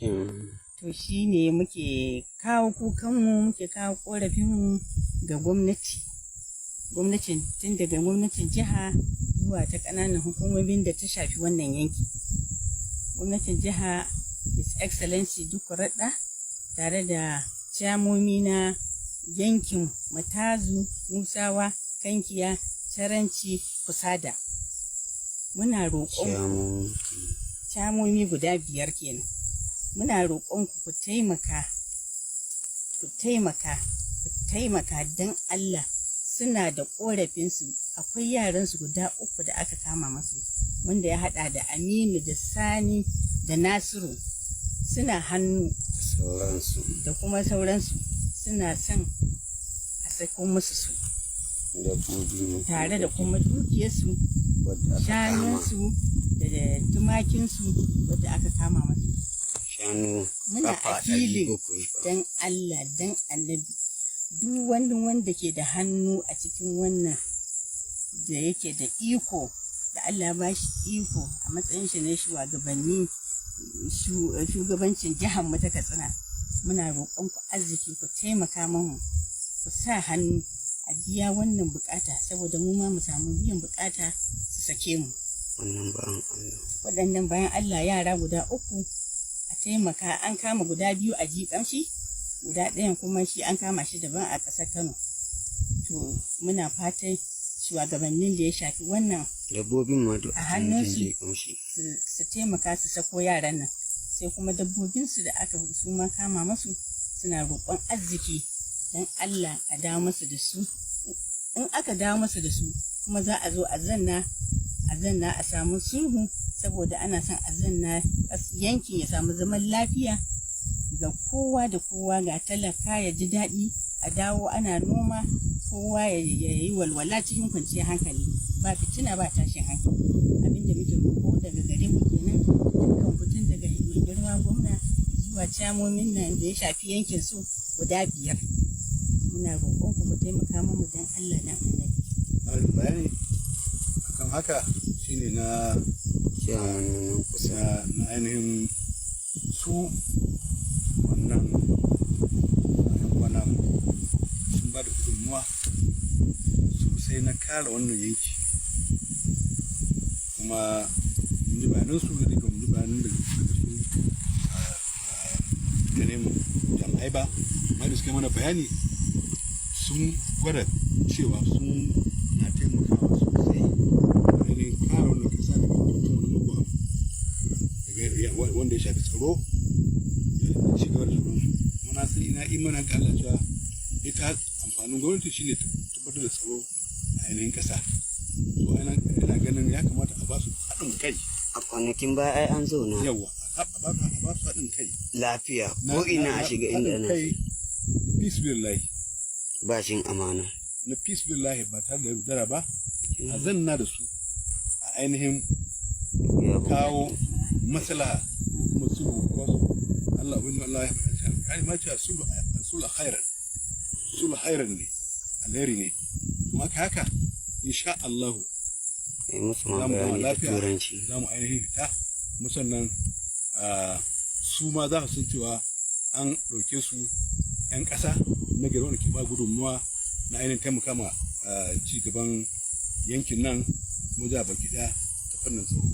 To shi ne muke kawo kukanmu, muke kawo ƙorafinmu ga gwamnati. Gwamnatin tun daga gwamnatin jiha zuwa ta ƙananan hukumomin da ta shafi wannan yanki. Gwamnatin jiha, His Excellency Dikko Radda, tare da ciyamomi na yankin Matazu, Musawa, Kankiya, Charanci, Kusada. Muna roƙon ciyamomi guda biyar kenan. Muna roƙon ku ku taimaka, ku taimaka, ku taimaka don Allah. Suna da ƙorafinsu, akwai yaransu guda uku da aka kama masu, wanda ya haɗa da Aminu da Sani da Nasiru, suna hannu sauransu da kuma sauransu. Suna son a sako musu su tare da kuma dukiyarsu, shanunsu da tumakinsu wadda aka kama masu. Shanu. Muna appealing don Allah, don Annabi, duk wani wanda ke da hannu a cikin wannan, da yake da iko, da Allah ba shi iko a matsayin shi na shugabanni, shugabancin jihar mu ta Katsina, muna roƙon ku arziki, ku taimaka mamu, ku sa hannu a biya wannan bukata, saboda mu ma mu samu biyan bukata, su sake mu. Wannan bayan Allah. Waɗannan bayan Allah, yara guda uku, a taimaka. An kama guda biyu a Jikamshi, guda ɗayan kuma shi an kama shi daban a ƙasar Kano. To muna fatan shugabannin da ya shafi wannan dabbobin ma duk a hannunsu kamshi su taimaka su sako yaran nan, sai kuma dabbobinsu da aka su ma kama masu. Suna roƙon arziki don Allah a dawo masu da su. In aka dawo masu da su kuma, za a zo a zanna, a zanna a samu sulhu, saboda ana son a zanna yankin ya samu zaman lafiya ga kowa da kowa, ga talaka ya ji daɗi, a dawo ana noma, kowa ya yi walwala cikin kwanciyar hankali, ba fitina, ba tashin hankali. Abinda muke roƙo daga gare ku kenan, dukkan ku, tun daga mai girma gwamna zuwa ciyamomin nan da ya shafi yankin su guda biyar. Muna roƙon ku ku taimaka mu don Allah, dan Annabi. Ƙarin bayani akan haka shine na ciyaman kusa na ainihin su wannan yan uwa namu sun ba da gudunmuwa sosai na kare wannan yanki, kuma mun ji bayanan su da mun ji bayanan daga su ganin jami'ai ba, amma da suka mana bayani sun gwada cewa sun na taimakawa sosai ainihin kare wannan kasa daga dukkan wani mugun abu daga wanda ya shafi tsaro da ci gaba da sauransu. Muna san ina imanin ga Allah cewa ita amfanin gwamnati shine tabbatar da tsaro a ainihin kasa. So ina ganin ya kamata a ba su haɗin kai. A kwanakin baya ai an zauna. Yawa, a ba su haɗin kai. Lafiya, ko ina a shiga inda haɗin ana kai na peace billahi. Ba shin amana. Na peace billahi, ba tare da yaudara ba, a zanna da su a ainihin Ya kawo maslaha da kuma sulhu, because Allah abin da Allah ya faɗa cikin Alƙur'ani ma cewa sulhu, sulhu khairan, sulhu khairan ne, alheri ne. To haka insha Allah yi musu ma za mu gama bayani da lafiya, Turanci. za mu ainihin fita kuma sannan su ma za su san cewa an ɗauke su 'yan ƙasa na gari wanda ke ba gudunmuwa na ainihin taimaka ma ci gaban yankin nan kuma jiha baki ɗaya ta fannin tsaro.